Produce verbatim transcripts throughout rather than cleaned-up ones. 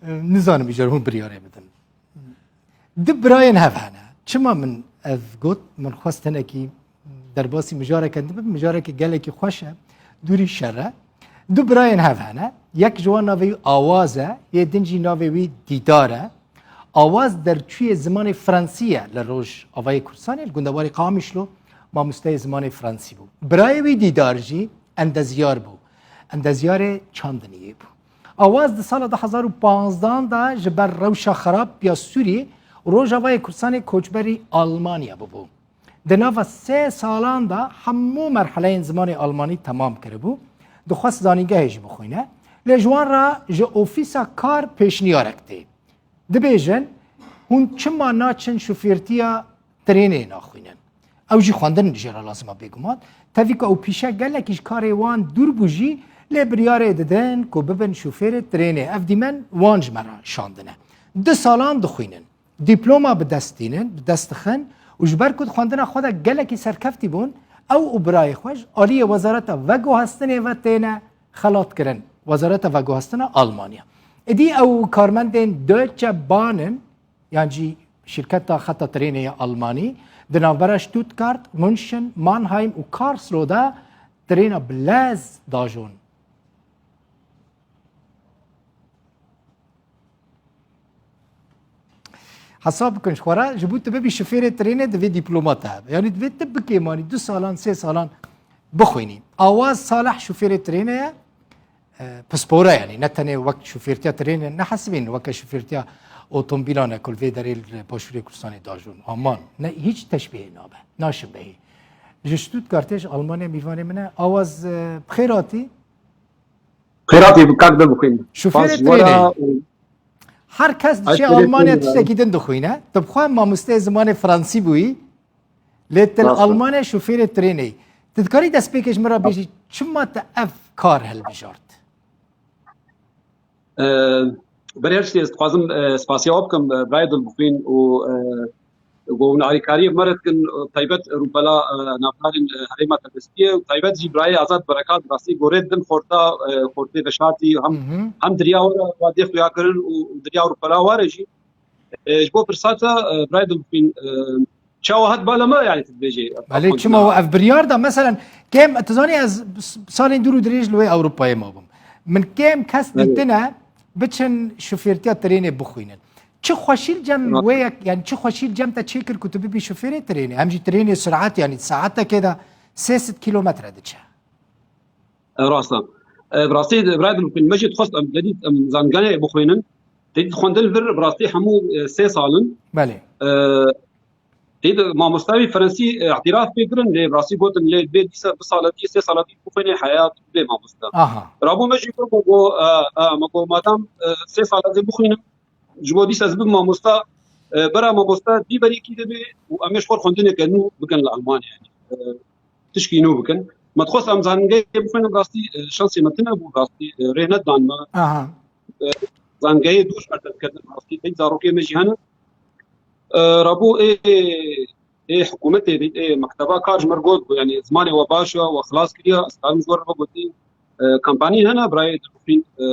Nizanim îcar hûn biryarê bidin. Du birayên hev hene. Çima min ev got? Min xwest hinekî derbasî mijareke din bibim. Mijareke gelekî xweş e. Dûrî şer e. Du birayên hev hene. Yek ji wan navê wî Awaz e, yê din jî navê wî Dîdar e. Awaz derçûyê zimanê fransî ye li Rojavayê Kurdistanê, li gundewarê Qamişlo mamosteyê zimanê fransî bû. Birayê wî Dîdar jî endezyar bû. Endezyarê çandiniyê bû. Awaz di sala du hezar û panzdan de ji ber rewşa xerab ya Sûriyê û Rojavayê Kurdistanê koçberî Almanya bûbû. Di nava sê salan de hemû merheleyên zimanê almanî temam kiribû. Dixwest zanîngehê jî bixwîne. Lê ji wan re ji ofîsa kar pêşniyarek tê. Dibêjin, hûn çima naçin şofêrtiya trênê naxwînin? Ew jî xwendin jê re lazim e bêguman. Tevî ku ew pîşe gelekî ji karê wan dûr bû jî, lê biryarê didin ku bibin şofêrê trênê. Ev dîmen wan ji me re şandine. Du salan dixwînin. Dîploma bi dest tînin, bi dest dixin û ji ber ku di xwendina xwe de gelekî serkeftî bûn, ew û birayê xwe ji aliyê Wezareta Veguhestinê ve têne xelatkirin, Wezareta Veguhestina Almanya. Êdî ew karmendên Deutsche Bahn in, yan jî şîrketa xeta trênê ya Almanî, di navbera Stuttgart, München, Mannheim û Karlsruhe de trêna bi lez dajon. Hesab bikin ji xwe re, ji bo tu bibî şofêrê trênê divê dîploma te hebe. Yanî divê tu bikêmanî du salan, sê salan bixwînî. Awaz Salih şofêrê trênê ye, e, pispor e yanî, ne tenê wek şofêrtiya trênê nehesibîn, weke şofêrtiya otomobîlan e ku li vê derê li Başûrê Kurdistanê dajon. Aman, ne, hîç teşbîhê nabe, naşibehî. Ji Stuttgartê, ji Almanya mêvanê min e. Awaz, e, bi xêr hatî. Xêratî bi kak de bixwîn. Şofêrê trênê. Her kes diçe Almanya tiştekî din dixwîne. Tu bi xwe mamosteyê zimanê fransî bûyî. Lê tu li Almanya şofêrê trênê yî. Tu dikarî destpêkê ji min re bêjî, çima te ev kar hilbijart? Ee, Berê her tiştî ez dixwazim, e, spasiya we bikim, e, birayê Dilbixwîn û, e, ku hûn alîkariyê bi me re dikin, e, taybet rûpela, e, navdarên, e, herêma Terbestiyê û taybet jî birayê Azad Berekat, rastî gorê didin xorta, e, xortê veşartî hem, hem diriya we re wadê xuya kirin û, û diriya rûpela we re jî. E, ji bo pirsa te, e, birayê Dilbixwîn, e, çawa hat bala me, yanî tu dibêjê? Belê, çima we ev biryar da? Meselen, kêm, tu zanî ez s-, salên dûr û dirêj li wê Ewropayê mabim. Min kêm kes dîtine biçin şofêrtiya trênê bixwînin. Çi xweşî li cem wê yek, yanî çi xweşî li cem te çêkir ku tu bibî şofêrê trênê? Hem jî trênê surat, yanî saetekê de sê sed kîlometre diçe. E, rast e. E, bi rastî, birayê Dilbixwîn, me jî dixwest em dedît, em zanîngehê bixwînin. Dedît xwendin vir, bi rastî hemû, e, sê sal in. Belê. E, Tê de mamosta wî Fransî, e, îtiraf pê kirin, lê rastî gotin, lê bê dîsa bi sala dî, sê sala dî bixwînê heyat bê mamosta. Aha. Rabû me jî got, go, e, e, me got, madam, e, sê sala dê bixwînim, ji bo dîsa ez bim mamosta, e, bera mamosta dî berî kî de bê û em ê ji xwe xwendineke nû bikin li Almanya, yanî, e, tişkî nû bikin. Me dixwest em zanîngehê bixwînin, rastî, e, şansê me tune bû, rastî, e, rê nedan me. Aha. E, zanîngehê dûr ji me derketin, rastî, pek zarokê me jî hene. E, rabû ê, ê hikûmetê, ê mekteba kar ji me re got, got, yanî, zimanê we baş e, we xilas kiriye, ez karim ji we re bigotî. E, kampanî hene, birayê Dilbixwîn, e,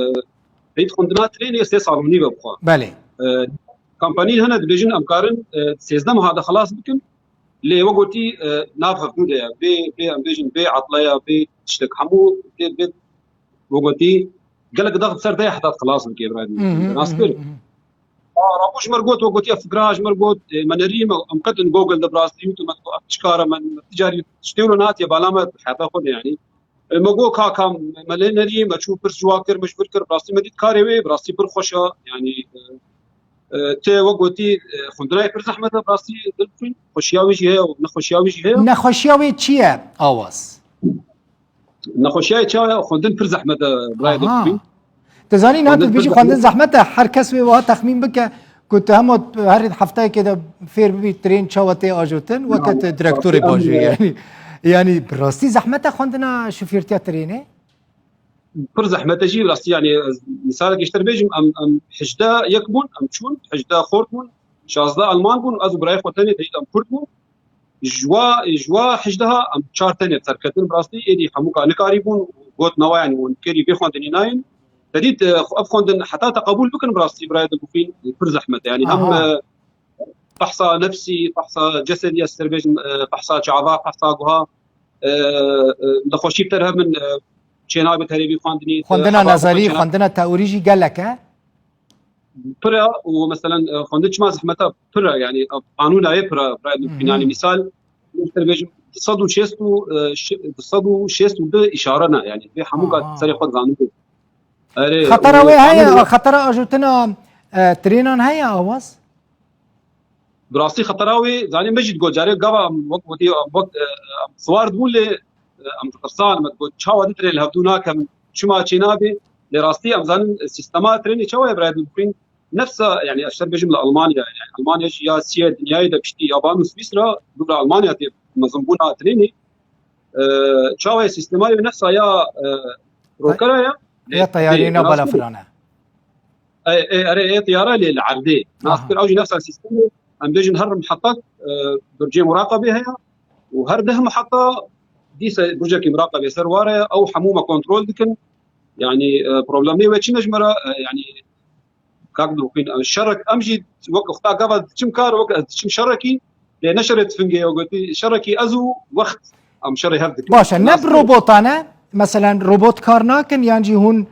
peyt xwendina trênê sê sal û nîv e bixwe. Belê. E, kampanî hene, dibêjin em karin, e, sêzdeh meha de xilas bikin. Lê we gotî, e, nav hevdû de ye. Bê, bê, em bêjin, bê etleya, bê tiştek. Hemû bê, bê, we gotî, gelek dax bi ser te ye heta xilas bike, birayê Dilbixwîn. Rast kir. A, Rabû ji me re got, we gotiye fikra ji me re got, e, me nerî me, em qetin Google de bi rastî û tu me digot, ev çi kar e, me, me ti carî tiştê wilo nehatiye bala me heta xwe de, yanî. E, me got, ka, ka, me lê nerî, me çû pirs ji wa kir, me ji vir kir, bi rastî me dît karê wê, bi rastî pir xweş e, yanî, e, e, te we gotî, e, xwendinayê pir zehmet e, bi rastî Dilbixwîn, xweşiya wî jî heye û nexweşiya wî jî heye. Nexweşiya wê çi ye, Awaz? Nexweşiyayê çawa ye? Xwendin pir zehmet e, birayê Dilbixwîn. Aha. Tu zanî, niha tu dibêjî xwendin zehmet e, her kes wê wiha texmîn bike ku tu hema herî hefteyekê de fêr bibî trên çawa tê ajotin, weke tu direktorê bajoyê, yanî. Yanî bi rastî zehmet e xwendina şofêrtiya trênê? Pir zehmet e jî, bi rastî, yanî, ez misalekê ji te re bêjim, em, em hejdeh yek bûn, em çûn, hejdeh xort bûn, şazdeh Alman bûn, ez û birayê xwe tenê, teyîd em Kurd bûn. Ji wa, ji wa hejdeha em çar tenê bi ser ketin, bi rastî êdî hemû ka nikarîbûn, got, newa, yanî, hûn fêrî vê xwendinî nayên. Te dît, e, ev xwendin heta te qebûl bikin, bi rastî birayê dilxwîn, e, pir zehmet e. Yanî hem, Aha. e, fehsa nefsî, fehsa cesedî, ez ser bêjim, e, fehsa çava, fehsa guha, e, e, nexweşî bi te re hebin, e, çênabê terê vî xwendinî, te Xwendina heva nezerî, bixwe çêna- xwendina teorî jî gelek e? Pir e û meselen, e, xwendin çima zehmet e? Pir e, yanî, e, qanûna ye pir e, birayê dilxwîn. Hı hı. Yanî, mîsal, ez ser bêjim, du sed û şêst û, e, şi-, du sed û şêst û du îşare ne, yanî, vê hemû Aha. gat serê xwe zanibû. Erê, Xetera û wê heye, qanûn xetera ajotina, e, trênan heye, Awaz? Bi rastî xetera wê, zanî, me jî digot, carê gava em wek gotî, em wek, e, em siwar dibûn lê, e, em ditirsan, me digot, çawa di trên li hevdû nakevin, çima çê nabê? Lê rastî em zanin, e, sîstema trênê çawa ye, birayê dilxwîn? Nefsa, yanî, ez ser bêjim li Almanya, yanî, Almanya jî ya siyê dinyayê de piştî yaban û Swîsra, dûra Almanya tê mezinbûna trênê. E, çawa ye sîstema ye, nefsa ya, e, rokera ye. Ya teyarî Lê, na nas balafirane. Ê, ê, erê, ê tiyara lê li erdê. Nas Aha. kir, ew jî nefsa sîstemê. Em bêjin her mihetak, e, burcê muraqebê heye û her deh miheta dîse burcekî muraqebê ser war e. Ew hemû me kontrol dikin. Yanî, e, problemê we çi ne ji me re? E, yanî, kak dilxwîn, e, şerek, em jî wek xweda gava diçim kar, wek ez diçim şerekî, lê ne şerê tifingê ye, gotî, şerekî ez û wext em şerê hev dikin. Baş e, ne bi robotan e? Meselen, robot kar nakin, yan jî hûn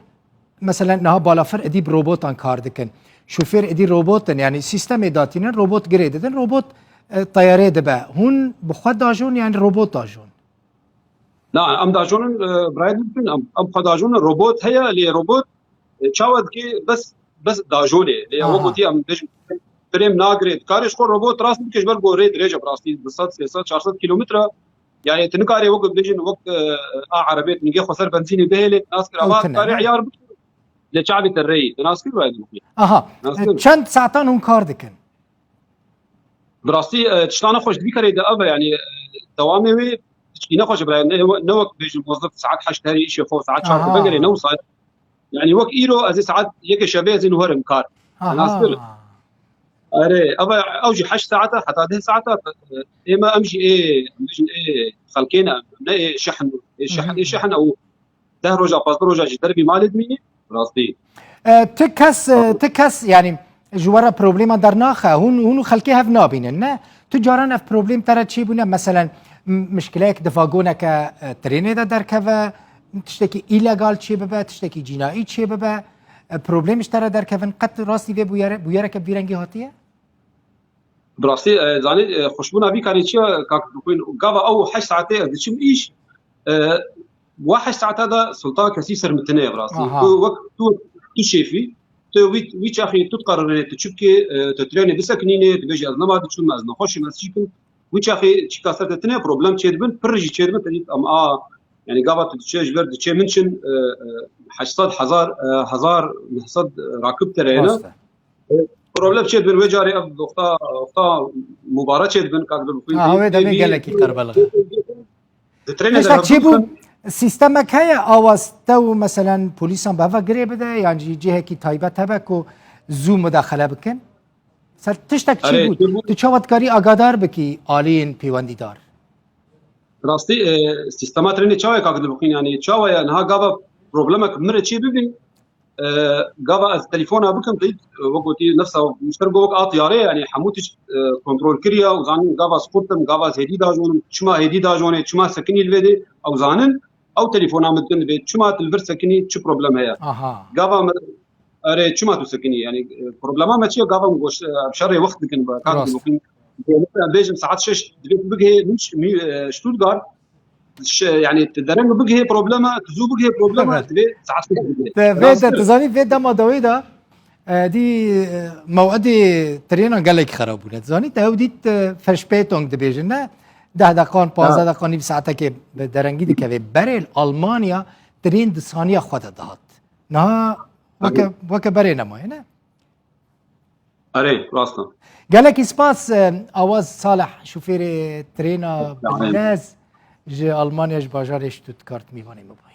Meselen, niha balafir êdî bi robotan kar dikin. Şofêr êdî robot in, yanî sîstemê datînin, robot girê didin, robot, e, teyarê dibe. Hûn bi xwe dajon, yanî robot dajon? Na, em dajonin, e, birayê din, em, em xwe dajonin, robot heye, lê robot, e, çawa dikê, bes, bes dajonê. Lê Aha. wek gotî, em bêjin, frêm nagirê. Dikarê ji xwe robot rast bike, ji ber ku rê dirêj e, bi rastî du sed, sê sed, çar sed kîlometre. Yani tu nikarê wek bêjin wek, e, a erebê tu nigê xwe ser benzînê bihêlê, nas kir, Ew ava tune, karê ne? Eyar bike. Lê çavê te reyî, tu nas kir, rayê dixwî. Aha, Nas kir. Çend saetan hûn kar dikin? Bi rastî, e, tişta nexweş di vî karê de ev e, yani, e, dewamê wê tişkî nexweş e, birayê, ne, ne wek bêjin mozif saet heşt herî îşê xwe, saet çar Aha. xwe vegerê, ne wisa. Yani wek îro ez ê saet yekê şevê ez ê nuherim kar. Aha. Nas kir. Erê, ev, ew jî heşt saet e, heta deh saet e, ê me, em jî ê, em bêjin ê xelkê ne, ne ê şehn, ê şehn, Hı hı. ê şehn ew deh roja, pazdeh roja jî dervî malê dimînî, rastî. E, ti kes, e, Tamam. ti kes, yani, ji we re problema dernaxe, hûn, hûn û xelkê hev nabînin, ne? Tu caran ev problem te re çêbûne, meselen, m-, mişkileyek di vagoneke, e, trênê de derkeve, tiştekî îlegal çêbibe, tiştekî cînaî çêbibe, e, problem ji te re derkevin, qet rastî vê bûyere-, bûyereke bi vî rengî hatiye? Bi rastî, e, zanî, e, xweşbûna vî karê çi ye, kak Dilxwîn? Gava ew heşt saetê ez diçim îş, e, wa heşt saeta de sulta kesî ser min tune ye bi rastî. Aha. Tu wek, tu, tu şêfî, tu wî, wî çaxî tu diqerirînê, tu çi bikê, e, tu trênê bisekinînê, dibêjî ez nema diçim, ez nexweş im, ez çi kim. Wî çaxî çîka ser te tune, problem çêdibin, pir jî çêdibin, te dît em a, yani gava tu diçe ji ber diçe min çin, e, e, heşt sed, hezar, e, hezar neh sed rakib te re ye ne. Rast e. E, problem çêdibin, wê carê ev wexta, wexta mubare çêdibin, kak Dilxwîn Ha, dî, wê demê dî, gelekî qerbelix e. Di trênê de Tiştek çi bû? Sîstemek heye, Awaz, te û meselen polîsan bi heva girê bide, yan jî cihekî taybet hebe ku zû mudaxele bikin? Ser tiştek çi Erê, bû? çi bû? Tu çawa dikarî agadar bikî aliyên pêwendîdar? Rastî, e, sîstema trênê çawa ye, kak Dilxwîn? Yani çawa ye? Niha gava problemek min re çê bibî, e, gava ez telefona bikim, te, e, wek gotî, nefsa, ji ber ku wek a tiyarê, yani hemû tişt, e, kontrol kiriye û zanin gava ez xurt im, gava ez hêdî dajonim, çima hêdî dajonê, çima sekinî li vê dê, ew zanin, ew telefona min dikin, dibê çima tu li vir sekinî, çi problem heye? Aha. Gava min, erê, çima tu sekinî? Yani, e, problema me çi ye? Gava min goş, e, şerê wext dikin, kak Rast. Dilxwîn. Bêjim saet şeş divê tu bigihê Münch-, Mü-, e, Stuttgart, Ş-, yani, tu dereng bigihê problema, tu zû bigihê problema, Evet. tu vê saet bigihê. Te vê Rast de, e. tu zanî, vê dema dawî de, e, dî, e, mewedê trênan gelek xerab bûne. Tu zanî, te ew dît, e, Verspätung dibêjin, ne? Deh deqan, pazdeh Ha. deqan, nîv saetekê bi derengî dikeve. Berê li Almanya trên di saniya xwe de dihat. Niha weke, Tabii. weke berê nemaye, ne? Erê, rast e. Gelekî spas, e, Awaz Salih, şofêrê trêna Sağ olun. Bilez ji Almanya, ji bajarê Stuttgart, mîvanê me bû.